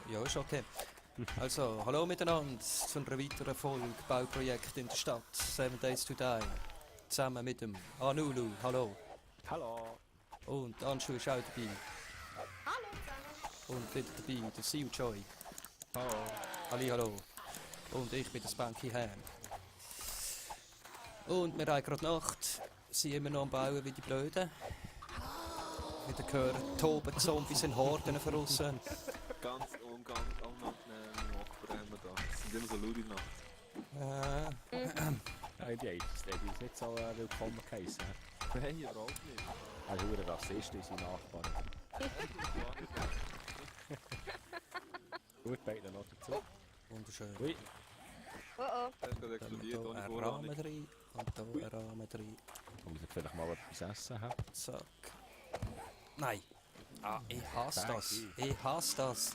Ja, ist okay. Also, hallo miteinander zu einer weiteren Folge Bauprojekt in der Stadt. 7 Days to Die. Zusammen mit dem Anulu, hallo. Hallo. Und Anschu ist auch dabei. Hallo zusammen. Und wieder dabei, der Siu Joy. Hallo. Hallo. Und ich bin der Spanky Ham. Und wir haben gerade Nacht, sind immer noch am Bauen wie die Blöden. Wieder gehört, toben Zombies in Horden von aussen. Ganz unangenehm Nachbarn haben wir da. Es sind immer so laute Nacht. Ja, die Lady ist nicht so willkommen geheißen. Nein, überhaupt nicht. Er ist ein Rassist, unsere Nachbarn. Gut, beide noch dazu. Wunderschön. Ui, Oh oh. Er hat gerade Dann haben wir explodiert hier ohne einen Vorahnung. Rahmen drin und hier einen Rahmen drin. da muss ich vielleicht mal etwas essen haben. Zack. Nein. Ah, ich hasse Danke. das. Ich hasse das.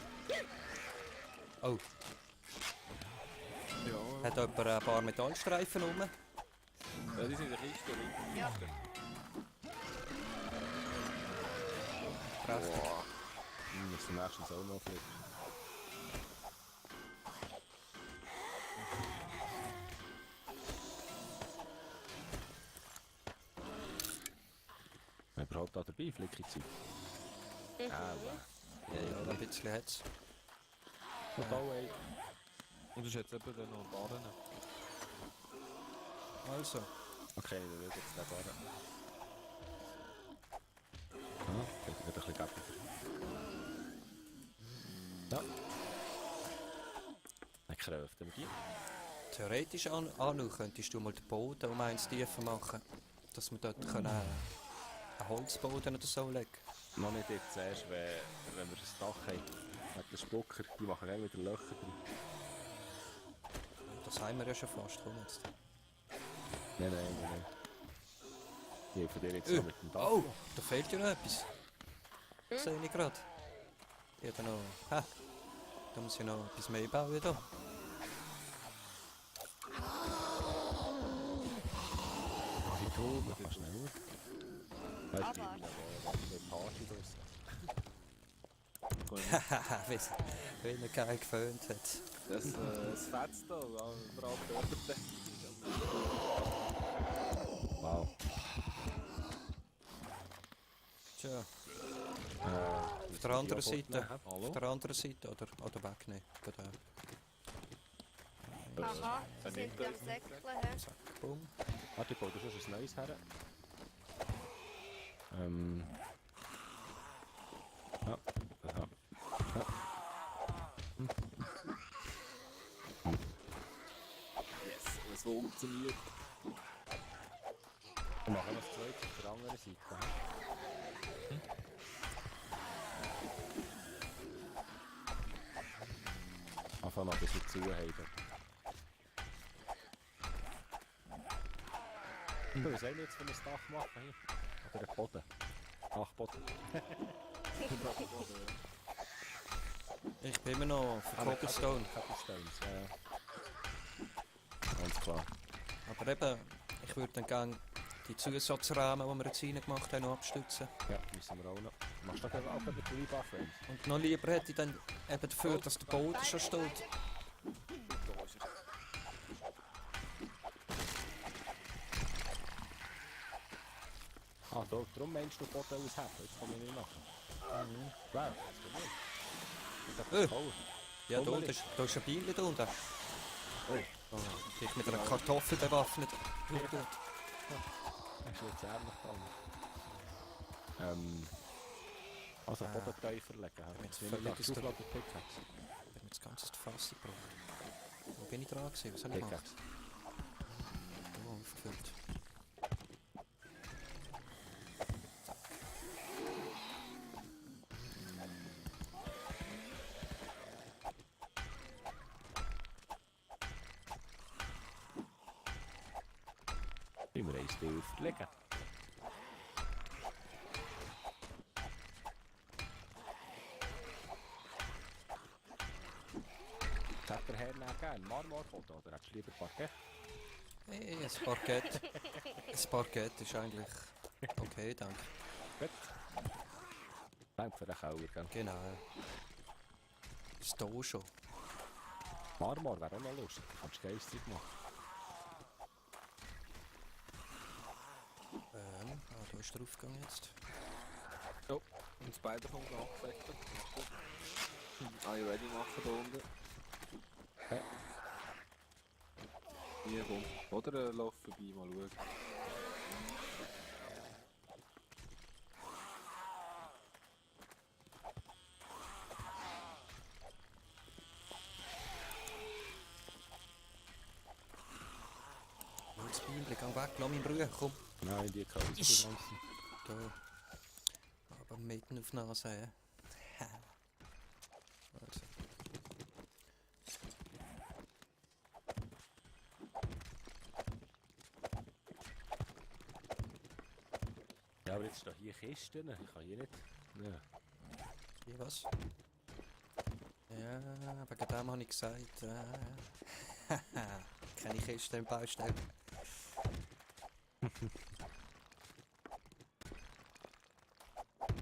Oh, Ja, hat jemand ein paar Metallstreifen rum? ja, die sind in der Kiste, linke Ja. Kiste. Prächtig. Ist der nächste auch noch fliegen. Wer überhaupt da dabei, Flicki-Zeit? Ja, ein bisschen hat's. Total, ey. Und es ist jetzt eben dann noch Baden. Also, Okay, dann will ich jetzt da fahren. Ah, geht ein bisschen gappig. Ja. Dann kräften wir die. theoretisch Anu, könntest du mal den Boden um eins tiefer machen, dass wir dort können, einen Holzboden oder so legen. Noch nicht jetzt erst, wenn wir das Dach haben. Mit den Spucker, die machen gerne wieder Löcher drin. Das haben wir ja schon fast. Komm jetzt. Nein. Ich helfe dir jetzt noch mit dem Dach. Oh, da fehlt ja noch etwas. Sehe ich gerade. Ich habe noch... Ha, da muss ich noch etwas mehr bauen. Da. Die Tour, das ist schnell. Weißt du, Aber- wie eine Party draus. Haha, wie er geil geföhnt hat. Das fetzt da, überall dort. Wow. Tja, auf der anderen Seite. Auf der anderen Seite oder wegnehmen. Gerade Aha, sie sind ja am Säckeln. hä? zack, bumm. Warte, ich baue da schon ein neues her. Ja, aha. Yes, es funktioniert. Wir machen noch das zweite auf der anderen Seite. Einfach noch ein bisschen zuhalten. Was sollen wir jetzt für ein Dach machen hier? Oder einen Boden? Dachboden. Ich bin immer noch für Cobblestone. Cobblestones, ja. Ganz klar. Aber eben, ich würde dann gerne die Zusatzrahmen, die wir jetzt reingemacht haben, noch abstützen. Ja, müssen wir auch noch. Machst du da auch mit den Rebar-Frames? Und noch lieber hätte ich dann eben dafür, dass der Boden schon steht. Ah, darum meinst du Boden ausheben? Jetzt kann ich nicht machen. Wow, das geht nicht. Das ist toll. Ja, Komm, da ist ein Bienen da unten. Oh, Ich mit einer Kartoffel bewaffnet. Ja, gut. das ist jetzt ehrlich dran. Also Bodentäufer legen. jetzt Wenn völlig ich aus der- Schublade Pickaxe. Ich habe jetzt ganz das Fass gebraucht. Wo bin ich dran gewesen? Was habe ich gemacht? Pickaxe. Da, aufgefüllt. Immer eins auflegen. Hat der Herr noch gerne Marmorboden oder hättest du lieber Parkett? Hey, ein Parkett. Ein Parkett ist eigentlich okay, danke. Gut. Danke für den Kauer, gell? Genau. Das Dojo. Marmor wäre auch noch lustig. Kannst du geistig machen. Da ist der Aufgang jetzt. Ja, und das beide kommt angezeigt. Are you ready machen da unten? Hä? Hier komm. Oder lauf vorbei, mal schauen. Schau das Bienen, geh weg, lass mich in Ruhe, komm. Nein, die kann ich Isch. nicht. Da. Aber mitten auf die Nase, ja. Also. Ja, aber jetzt stehen hier Kisten. Ich kann hier nicht. Ja. Wie was? Ja, wegen dem habe ich gesagt. Keine Kiste im Baustelle.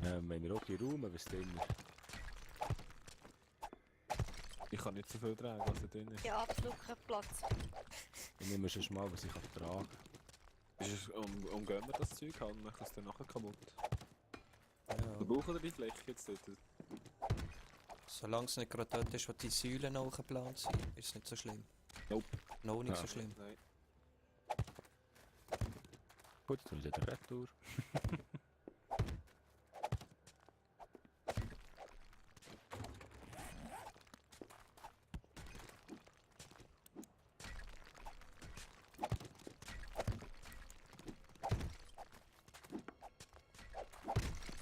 Wenn wir auch die Räume, was drin ist. Ich kann nicht so viel tragen, was da drin ist. Ja, absolut keinen Platz. Ich nehme schon mal, was ich tragen kann. Ist es, umgehen wir das Zeug halt und machen es dann nachher kaputt. Wir Ja. brauchen wir die Fläche jetzt dort. Solange es nicht gerade dort ist, wo die Säulen nachgeplant sind, ist es nicht so schlimm. Nope. Noch nicht Ja. so schlimm. Nein. Gut, dann wieder Retour.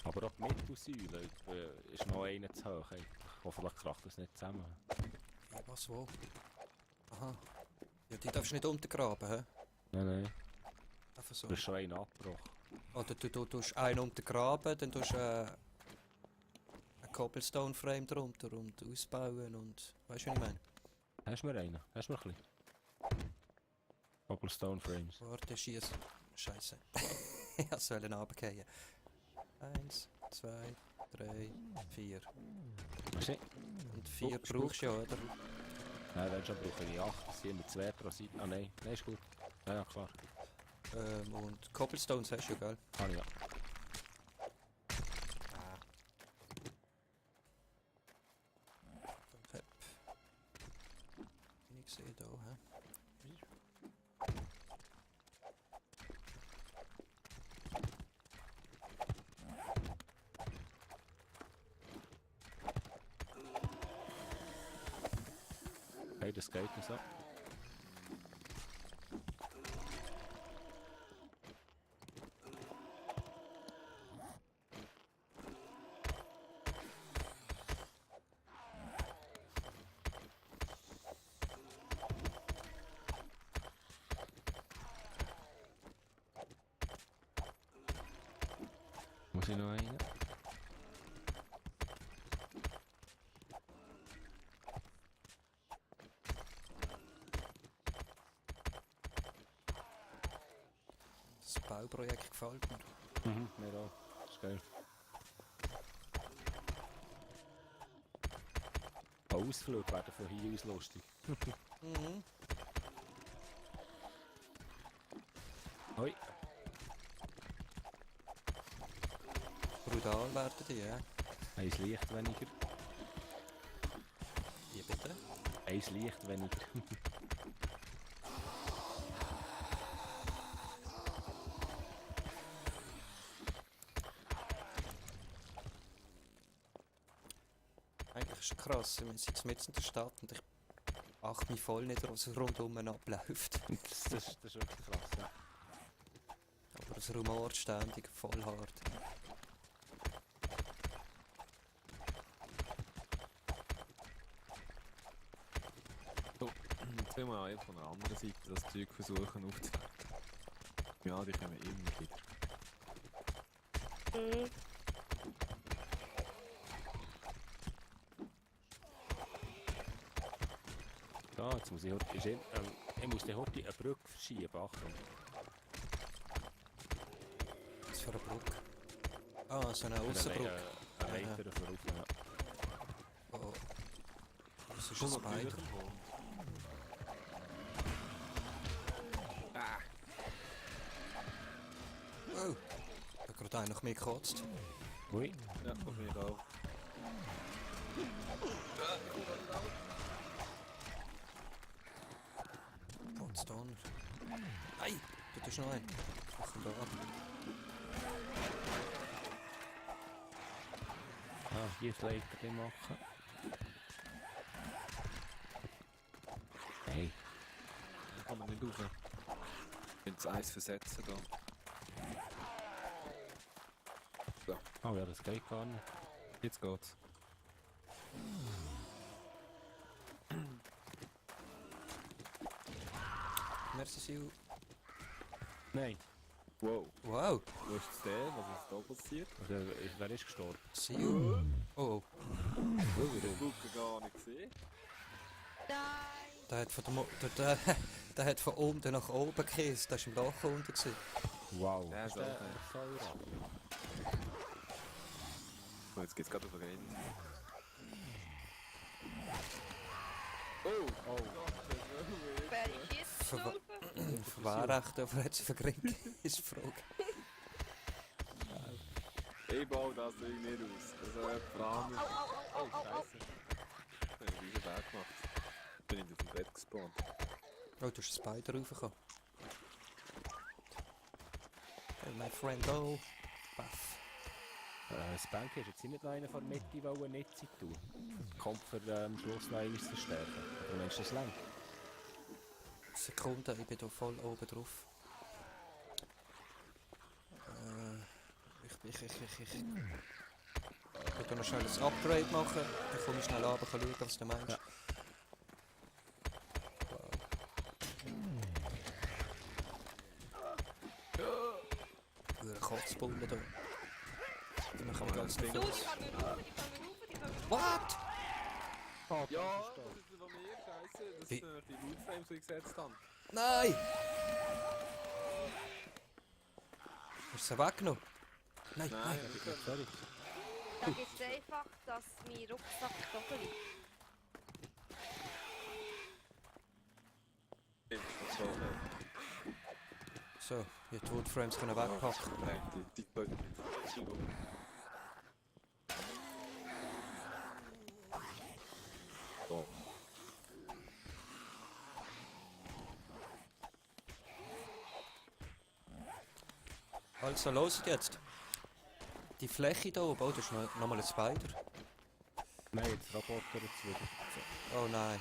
Aber auch die Mittelsäule ist noch eine zu hoch. Eigentlich. Hoffentlich kracht das nicht zusammen. Ja, was, wo? Aha. Ja, die darfst du nicht untergraben, hä? Nein. Einfach so. Du hast schon einen abgebrochen. Oder du tust einen untergraben, dann tust du einen Cobblestone-Frame drunter und ausbauen und... Weißt du, was ich meine? Hast du mir einen? Hast du mir ein bisschen? Cobblestone Frames. Warte, schieß. Scheiße. Ich sollte runterfallen. 1, 2, 3, 4. Weißt du? Und 4 Oh, ist brauchst du ja, oder? Nein, wenn schon brauche ich 8. Das sind immer 2 pro Seite. Ah nein, nein, ist gut. Ja, klar. Und Cobblestones hast du ja, gell? Ah ja. Hep. Ich sehe da, hä? Okay, das geht nicht so. Muss ich noch einen? Das Bauprojekt gefällt mir. Mir auch. Das ist geil. Ausflüge werden von hier aus lustig. Mhm. Hoi. Brutal werden die, ja? Eins Licht weniger. Wie bitte? Eins Licht weniger. Eigentlich ist es krass, wir sind jetzt mitten in der Stadt und ich achte mich voll nicht, was rundum abläuft. Das ist wirklich krass, ja. Aber es rumort ständig voll hart. Jetzt will man von der anderen Seite das Zeug versuchen aufzuwerten. Ja, die kommen immer wieder. Mhm. Ja, jetzt muss ich heute... ich muss den heute eine Brücke verschieben, Achtung. Was für eine Brücke? Ah, so eine Aussenbrücke. Eine Leiter vorauf, ja. Oh. Das ist ein Spider. Ah, Oh, da hat gerade einer nach mir gekotzt. Ui. ja, von mir auch. Potsdam. Nein, dort ist noch ein. Was kommt da ab? Ah, hier Flaker machen. Hey. Da kann man nicht rauf. Ins Eis versetzen da. Oh ja, das geht gar nicht. Jetzt geht's. Merci, Sil. Nein. Wow, Wow, wo ist der? Was ist da passiert? Also, wer ist gestorben? Sil. Oh, oh. Den Buckel gar nicht gesehen. Nein! Der hat von, der hat von unten nach oben gekisst. Der war im Loch unten. Gewesen. Wow. Der Ist ist der auch der. Säure? Oh, jetzt geht's gerade auf den Ende. Oh! Oh! Wer ist jetzt Verwa- gestorben? Verwahrrecht, aber hat sie vergrinkt, ist die Frage. Ich baue das Ding nicht aus. Das ist ein Plan. Au, au, au, au, au, au. Ich habe diesen Weg gemacht. Bin ich auf dem Bett gespawnt. Oh, du hast einen Spider raufgekommen. Hey, my friend, oh. Baff. Spanky, ist jetzt nicht noch einer von der Mitte, der eine Netze tun? Kommt für am Schluss noch einmal zu verstärken. Oder meinst du das lang? Sekunde, ich bin hier voll oben drauf. Ich will noch schnell ein Upgrade machen, dann komme ich schnell runter und schauen, was du meinst. Ja. Wow. Kotzbulle hier. Dann kann man ganz Ding. Du, die fangen rauf, die fangen rauf, die fangen rauf. What? Ja, das ist von mir, scheiße. Das Wie? ist die Lootframes, die ich gesetzt habe. Nein! Hast du sie weggenommen? Nein, Nein, nein. ich kann Sorry. Da gibt es einfach, dass mein Rucksack da liegt. nicht. So, hier die Woodframes können wegpacken. Nein, die So. Also, los jetzt. Die Fläche hier oben, oh, das ist nochmal ein Spider. Nein, jetzt Roboter jetzt wieder. Oh nein.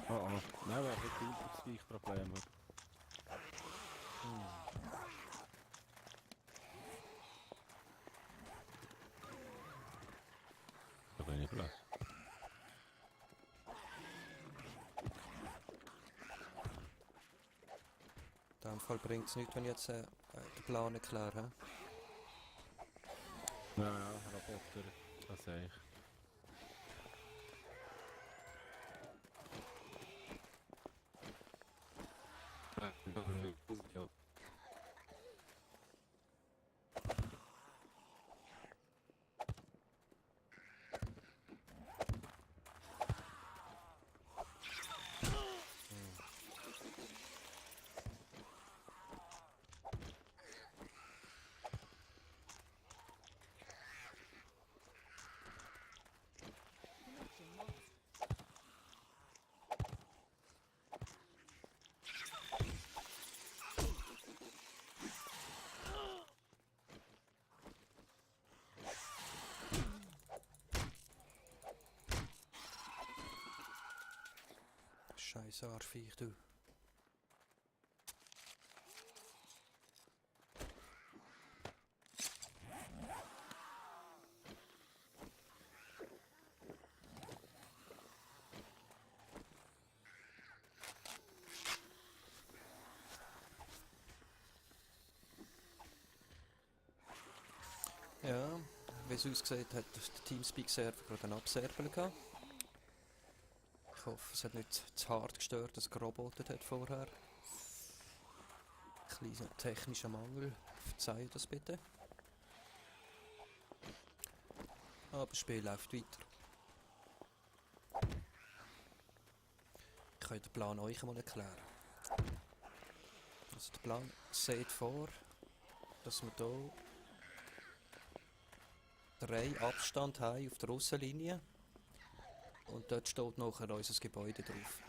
Oh oh. Nein, wir haben ein Überzweigproblem. Da bin ich blöd. In dem Fall bringt es nichts, wenn ich jetzt den Plan erkläre. Ja, ja, Roboter, das sehe ich. Ja. Scheiße Arschviech, du. Ja, wie es aussieht, hat der Teamspeak-Server gerade einen Abserver gehabt. Ich hoffe, es hat nicht zu hart gestört, dass es gerobotet hat vorher. Kleiner technischer Mangel, verzeiht das bitte. aber das Spiel läuft weiter. Ich kann den Plan euch mal erklären. Also der Plan sieht vor, dass wir hier 3 Abstand haben auf der Aussenlinie und dort steht nachher unser Gebäude drauf.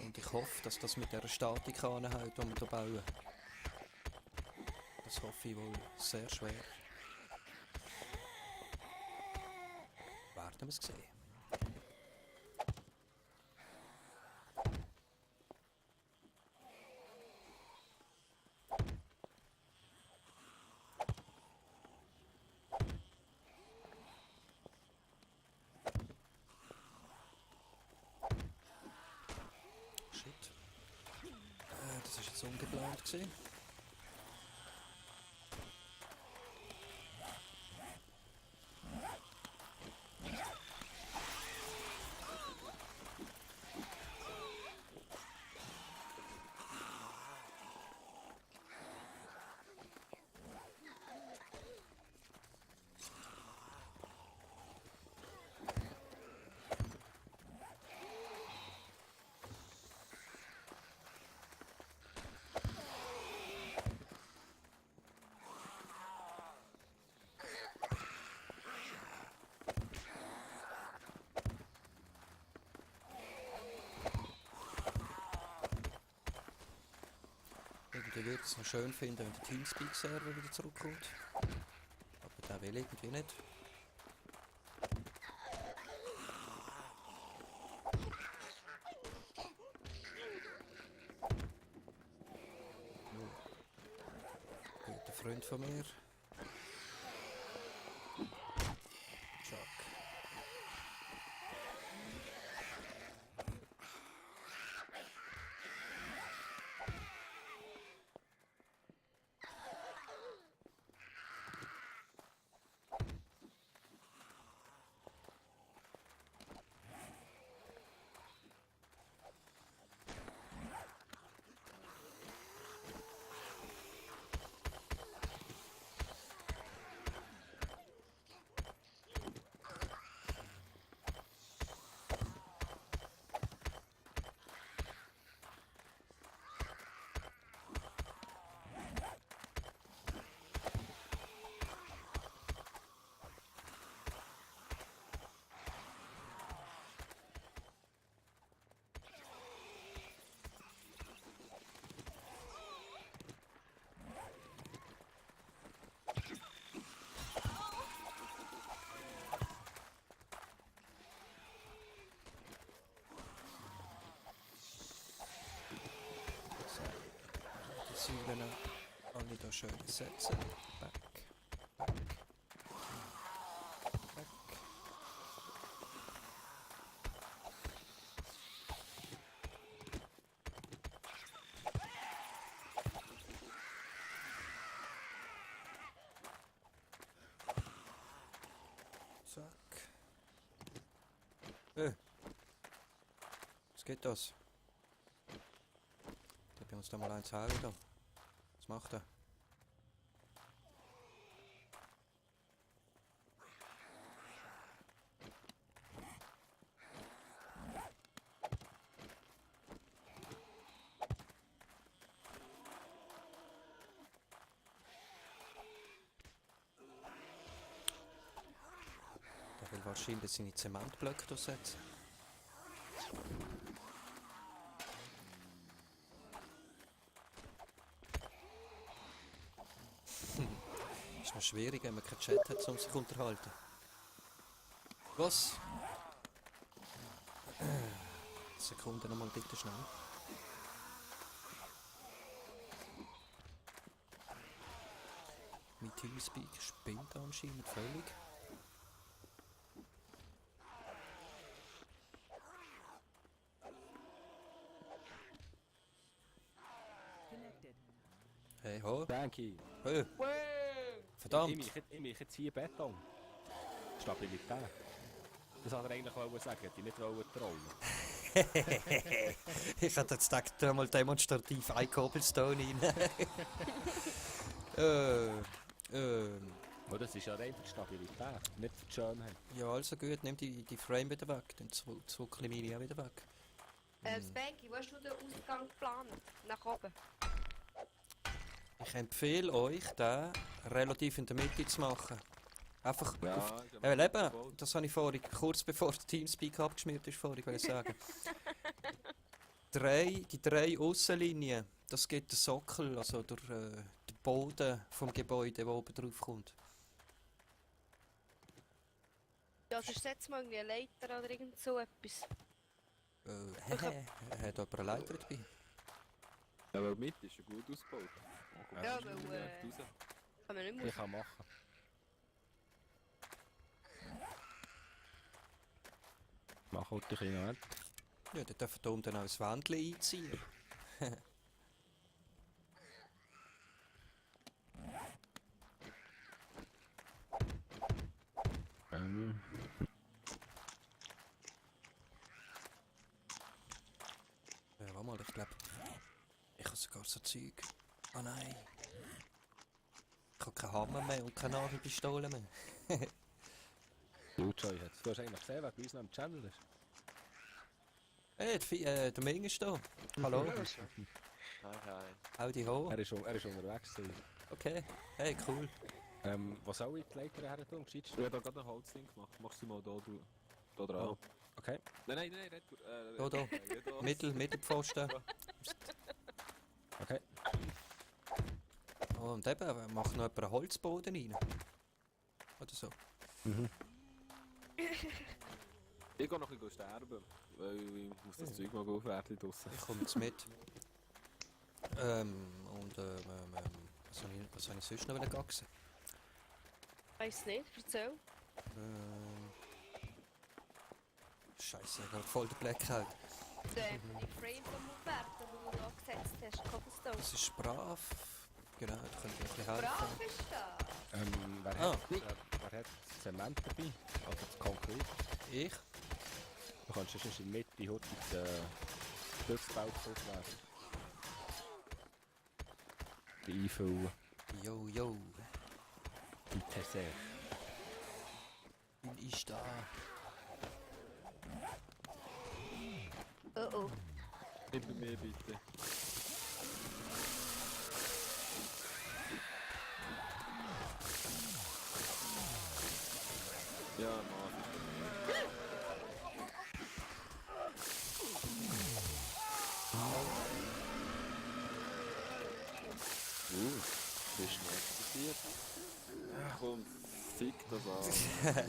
Und ich hoffe, dass das mit dieser Statik anhält, die wir hier bauen. Das hoffe ich wohl sehr schwer. Werden wir es sehen. Shit. Das ist jetzt ungeplant gewesen. Irgendwie würde ich es noch schön finden, wenn der Teamspeak-Server wieder zurückkommt. Aber der will irgendwie nicht. Guter Freund von mir. Chuck. Säulen alle hier schön setzen. Back. Back. Back. Zack. Was geht das? Da bei uns da mal eins her wieder. Was macht er? Der will wahrscheinlich seine Zementblöcke durchsetzen. Ist noch schwierig, wenn man keinen Chat hat, um sich zu unterhalten. Was? Sekunde nochmal bitte schnell. Mein Teamspeak spinnt anscheinend völlig. Hey, ho. Danke. Hey. Verdammt. Ich mache jetzt hier Beton. Stabilität. Das hat er eigentlich wollen sagen, hätte ich nicht wollen trauen. Ich hätte jetzt gedacht, mal demonstrativ ein Cobblestone rein. Aber das ist ja rein für die Stabilität, nicht für die Schönheit. Ja, also gut, nimm die Frame wieder weg, dann zwickle ich meine auch wieder weg. Spanky, wo hast du den Ausgang geplant? Nach oben. Ich empfehle euch, den relativ in der Mitte zu machen. Einfach auf... ist Weil eben, gebaut. das habe ich vorhin, kurz bevor der Teamspeak abgeschmiert ist, vorhin wollte ich sagen. Die drei Aussenlinien, das gibt den Sockel, also den Boden vom Gebäude, der oben drauf kommt. Ja, sonst setz mal irgendwie eine Leiter oder irgend so etwas. Hat jemand eine Leiter dabei? Ja, weil mit ist ja gut ausgebaut. Ja, Kommst du weil, direkt raus. Kann man nicht mehr. Ich kann machen. Mach halt die Kinder nicht. Ja, dann dürfen da unten auch ein Wändchen einziehen. Ähm, Ja, warte mal, ich glaube, ich habe sogar so Zeug. Oh nein. Ich habe keinen Hammer mehr und keine Nagelpistole mehr. Joy hat's. Du hast eigentlich gesehen, wer bei uns noch im Channel ist. Hey, der Ming ist da. Hallo. Hi. Audi ho. Er ist unterwegs gewesen. Okay. Hey, cool. Was soll ich die Leiter her tun? Ich habe da gerade ein Holzding gemacht. Machst du mal da drauf? Okay. Nein, red du. Da. Mittelpfosten. Okay. Oh, und eben, macht noch jemand einen Holzboden rein. Oder so. Mhm. Ich gehe noch ein bisschen sterben, weil ich muss das Zeug mal aufwerten draussen. Ich komme jetzt mit. Was soll ich sonst noch gaxen? Weiss nicht, erzähl. Scheiße, ich habe voll den Blackout. Die Frame vom Aufwerten, die du da gesetzt hast, Cobblestone. Das ist brav. Genau, da könnte ich ein bisschen helfen. Brav ist das. Wer hat Zement dabei? Also das Konkret? Ich? Du kannst sonst in der Mitte heute den Stützbau auswerfen. Einfüllen. Yo. Die Tessé. Bin ich da? Oh. Nicht bei mir, bitte. Ja, Mann. Bist du nicht passiert? Komm, fick das an.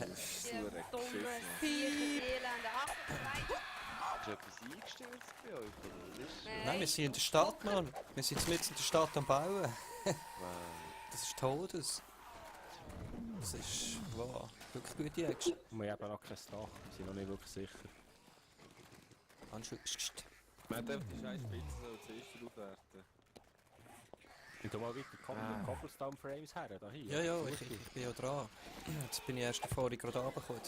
Das ist so Ja, ein dumme Geschiss, Viecher, Elende. Ach, Ist etwas eingestürzt bei euch, oder was ist? Nein, wir sind in der Stadt, Mann. Wir sind mitten in der Stadt am Bauen. Das ist Todes. Das ist, wow, wirklich gute Action. Und wir haben noch kein Dach. Wir sind noch nicht wirklich sicher. Anschluss. Man hat einfach die scheiß Spitze so zuerst aufwerten. Und du mal weiter Cobblestone Frames her, da hier. Ja, ich bin ja dran. Jetzt bin ich erst vorhin gerade runtergekommen.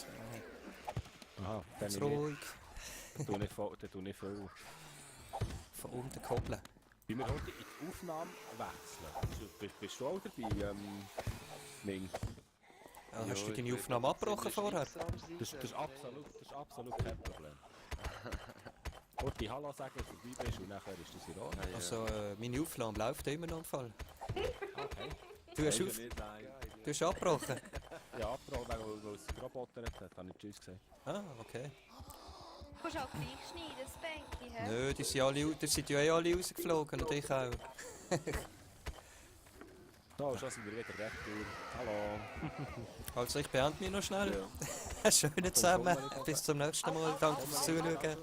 Aha, dann Jetzt nicht. ruhig. Dann tu nicht viel. Von unten koppeln. Wie wir heute in die Aufnahme wechseln. Bist du auch dabei, Ming? Ja, hast du deine Aufnahme abgebrochen vorher? Das ist absolut kein Problem. Und die Hallo sagen, vorbei bist und nachher ist das in Ordnung. Also, meine Aufnahme läuft immer noch im Fall. Okay. Du hast, du hast abgebrochen? Ja, abgebrochen, weil es gerobotert hat, habe ich Tschüss gesagt. Ah, okay. Du musst auch gleich schneiden, Spanky, hä? Nö, die sind ja alle rausgeflogen und ich auch. So, schon sind wir wieder retour. Hallo. Also, ich beende mich noch schnell. Ja. Schönen zusammen. Bis zum nächsten Mal. Danke fürs Zuschauen.